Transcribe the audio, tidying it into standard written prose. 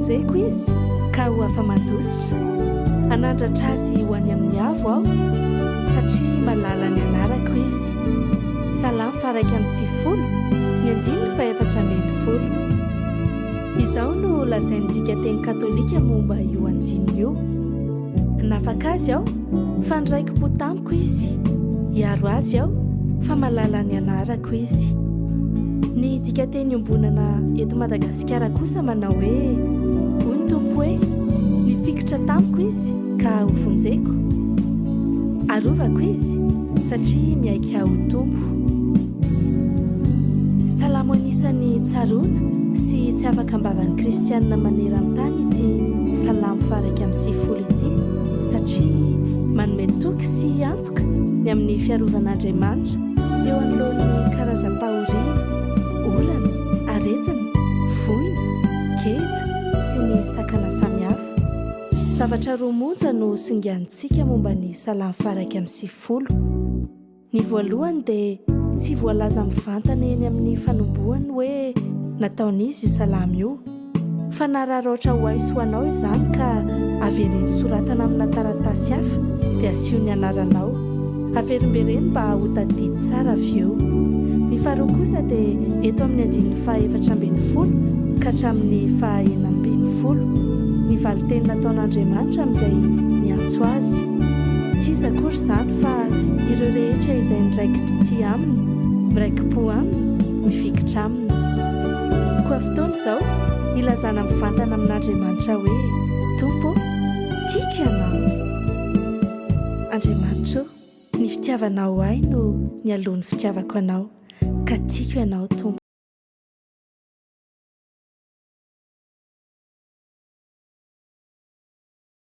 Hovonjeko izy ka ho afa-mandositra. Hanandratra azy ho any amin'ny avo aho, satria malala ny anarako izy. Salamo faha-91, ny andininy faha-14. Izao no lazain'ny dikanteny katolika momba io andininy io, Nafaka azy aho, fa niraiki-po tamiko izy, hiaro azy aho, fa malala ny anarako izy. Ny dikanteny iombonana eto Madagasikara kosa manao hoe, Hoy ny Tompo hoe, Nifikitra tamiko izy, ka hovonjeko. Arovako izy, satria miaiky ahy ho Tompo. Salamo anisan'ny tsaroana sy tsy afaka am-bavan'ny kristianina maneran-tany ity Salamo faha-91 ity, satria manome toky sy antoka ny amin'ny fiarovan'Andriamanitra eo anoloan'ny karazam-pahoriana, olana, aretina, voina, geja sy ny sakana samihafa. Zavatra roa monja no singanintsika momba ny Salamo faha-91. Ny voalohany dia tsy voalaza mivantana eny amin'ny fanombohany hoe nataon'iza io salamo io, fa nararaotra ho ahy sy ho anao izany ka avereno soratana amina taratasy hafa dia asio ny anaranao. Averimbereno mba ho tadidy tsara avy eo. Ny faharoa kosa dia eto amin'ny andininy faha-14 ka hatramin'ny faha-16, ny valinteny nataon'Andriamanitra amin'izay niantso azy. Tsy iza akory izany fa ireo rehetra izay niraiki-pitia aminy, miraiki-po aminy, mifikitra aminy. Koa fotoana izao hilazana mivantana amin'Andriamanitra hoe, Tompo ô, tiako Ianao. Andriamanitra ô, ny fitiavanao ahy no nialoha ny fitiavako Anao, ka tiako Ianao, Tompo.